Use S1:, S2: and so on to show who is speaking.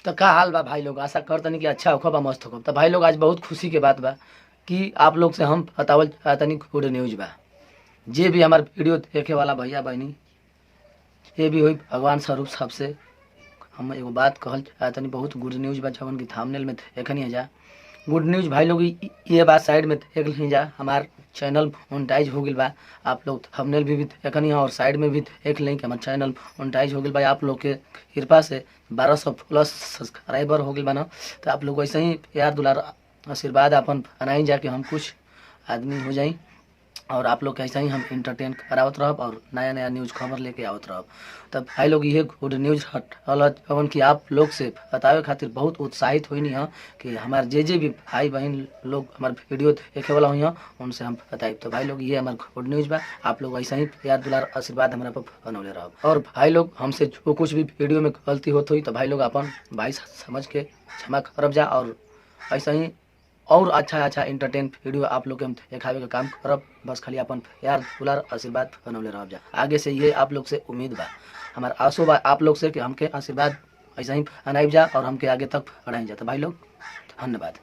S1: तो का हाल बा भाई लोग, आशा कर तनी कि अच्छा होखब आ मस्त होखब। तो भाई लोग आज बहुत खुशी के बात बा कि आप लोग से हम बतावल तनी गुड न्यूज बा। जे भी हमार वीडियो देखे वाला भैया बहनी ये भी हुई भगवान स्वरूप सबसे हम एगो बात कहल तनी बहुत गुड न्यूज बा जवन की थंबनेल में देखनी जा। गुड न्यूज भाई लोग ये बात साइड में देख ली जा, हमार चैनल मोनेटाइज हो गइल बा। आप लोग थंबनेल भी देखनी और साइड में भी देख लें कि हमार चैनल मोनेटाइज हो गइल बा। आप लोग के कृपा से 1200 प्लस सब्सक्राइबर हो गइल बा ना। तो आप लोग ऐसे ही प्यार दुलार आशीर्वाद अपन बनाई जा कि हम कुछ आदमी हो जाई और आप लोग के ऐसे ही हम इंटरटेन करावत रहब और नया नया न्यूज़ खबर लेके आवत रहब। तब भाई लोग ये गुड न्यूज़ हवन कि आप लोग से बतावे खातिर बहुत उत्साहित होइनी ह कि हमार जे जे भी भाई बहन लोग हमार वीडियो देखे वाला हुई हैं उनसे हम बताइब। तो भाई लोग ये हमार गुड न्यूज़ बा। आप लोग ऐसे ही प्यार दुलार आशीर्वाद हमारा पर बनौले रहब। और भाई लोग हमसे जो कुछ भी वीडियो में गलती होत हुई तो भाई लोग अपन भाई समझ के क्षमा करब जा और ऐसे ही और अच्छा अच्छा इंटरटेन वीडियो आप लोग के हम देखावे के काम करब। बस खाली अपन प्यार दुलार आशीर्वाद बनौले रहब जा। आगे से ये आप लोग से उम्मीद बा, हमार आशो बा आप लोग से कि हमके आशीर्वाद ऐसे ही अनाइब जा और हमके आगे तक बढ़ाई जा। तो भाई लोग धन्यवाद।